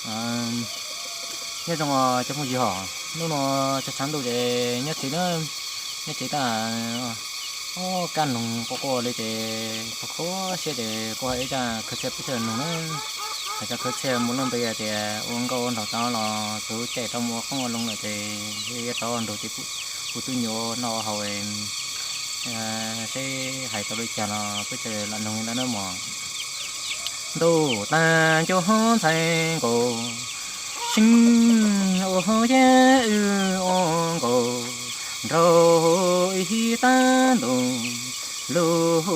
Nyob zoo cov phooj ywg hos, hnub no tshav tshav ntuj ces nyob tsev na, nyob tsev tas, o, kaj noog quaj quaj li ces kho kho siab ces kuv hais ib zaj khwv txhiaj pub rau noog na. Hais zaj khwv txhiaj muaj lub npe tias ua nkauj ua nraug tau los txog caij rov mus ua qoob ua loo lawm ces yuav rov nrug txiv kuv tub nyuam noj haus, seb hais tau li cas los peb sawv daws lam noog li ntawd na mog. Ntuj tag ncua ntxhais nkaus, seej ua yeb wb ua nkaus, nraug ib tab ntus, lug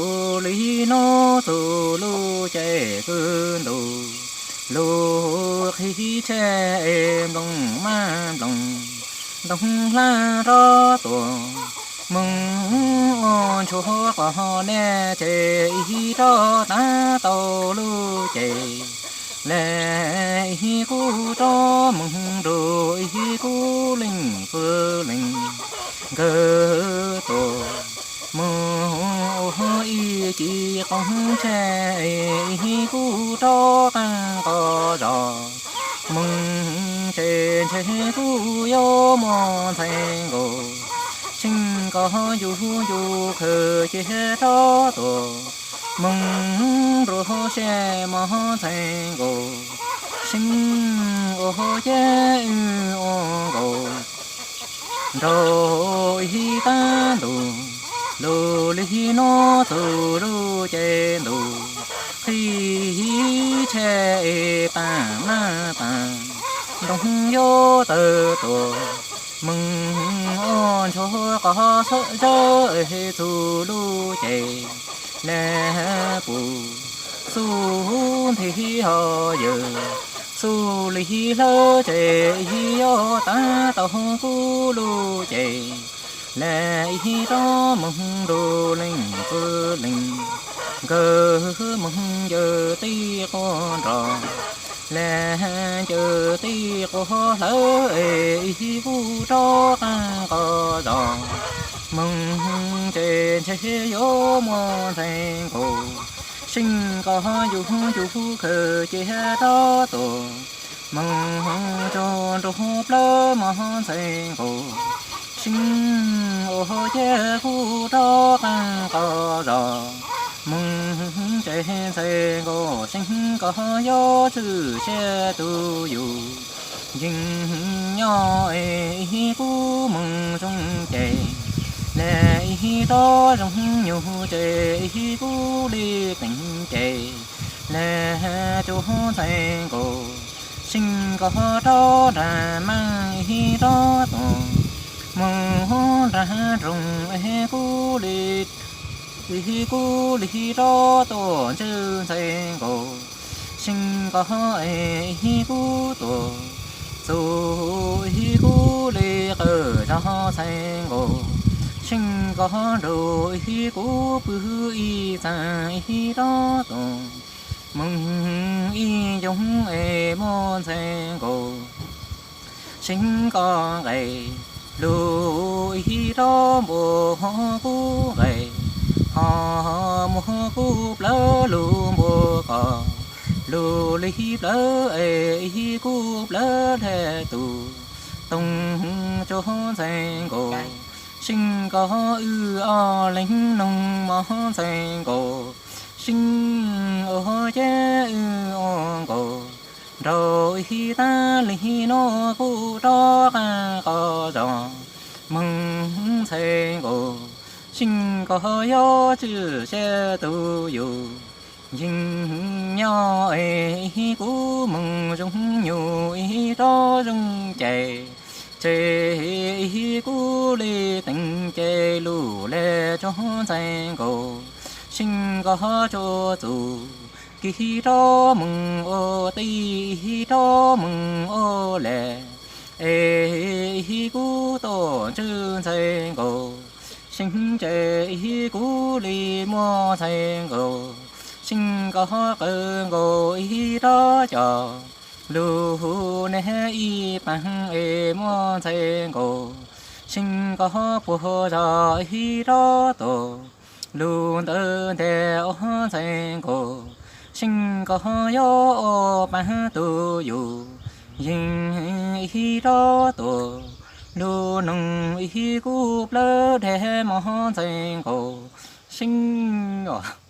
li no txug lub caij kws ntuj, lug qhib tsheb nplooj maj nplooj, ntoo hlab rov tuaj, moog ua ntsuag qos nej ces ib rov tag tau lub ces, le ib kuj rov moog nrug ib kuj leej pw leej nkawg tuaj, moog ua ib ci qoob tsheb, ib kuj rov qaab qos zog, moog tsev ntshe kuj yuav muaj ntxhais nkaus, seej koj yug yug khawm cia rov tuaj, moog nrug seb mog ntxhais nkaus, seej ua yeb wb ua nkaus, nraug ib tab ntus, lug li no txug lub caij ntuj, qhib tsheb taag maj taag, ntoo yuav tawg tuaj, moog ua ntsuag qos xwb zawb txug lub ces, le puj xub nthi ho yawg, xub li hlawv tsev ib yuav tag tau kuv lub ces, le ib rov moog nrug leej pw leej nkawg, moog ncaws tib quas nroj, le ncaws tib quas hlawv, ib kuj rov qaab qos zog, moog tsev ntshe yuav muaj ntxhais nkaus, seej koj yug yug khawm cia rov tuaj, moog tsuag nrug plawv mog ntxhais nkaus, seej ua yeb kuj rov qaab qos zog, moog tsev ntxhais nkaus, seej koj yuav txwj sab tug yug, yeej nyob ib kuj moog zoo ces, le ib rov zoo nyug ces ib kuj li teem ces, le tsuag ntxhais nkaus, seej koj rov nraag maaj ib rov tuaj, moog nraag roog ib kuj li, ib kuj li rov tuaj ntswj ntxhais nkaus, seej koj ib kuj tuaj, txug ib kuj li qawm zog ntxhais nkaus, seej koj nrug ib kuj pw ib txaas ib rov tuaj, moog ib yoog es muaj ntxhais nkaus, seej koj nqes lug ib rov npuab kuv nqes, ho muab kuv plawv lug npuab koj, lug li plawv es ib kuj plawv dlha tus toog tsuag ntxhais nkaus, seej koj wb ob leeg noog mog ntxhais nkaus, seej ua yeb wb ua nkaus, nraug ib tag li no kuj rov qaab qos zog, moog ntxhais nkaus, seej koj yuav txwj sab tug yug, yeej nyob ib kuj moog zoo nyug ib rov zoo ces, tsev ib kuj li teem ces lug le tsuag ntxhais nkaus, seej koj tsuag txug, kis rov moog ua tij ib rov moog ua le, es ib kuj tuaj ntswj ntxhais nkaus, seej tsev ib kuj li muaj ntxhais nkaus, seej koj qawm nkaus ib rov coj, lug neb ib paag es muaj ntxhais nkaus, seej koj puag zog ib rov tuaj, lug ntawd nteg ua ntxhais nkaus, seej koj yuav ua paag tug yug, Yeej ib rov tuaj, lub noog ib kub plawv dej mov ntxeev nkaus seeb os.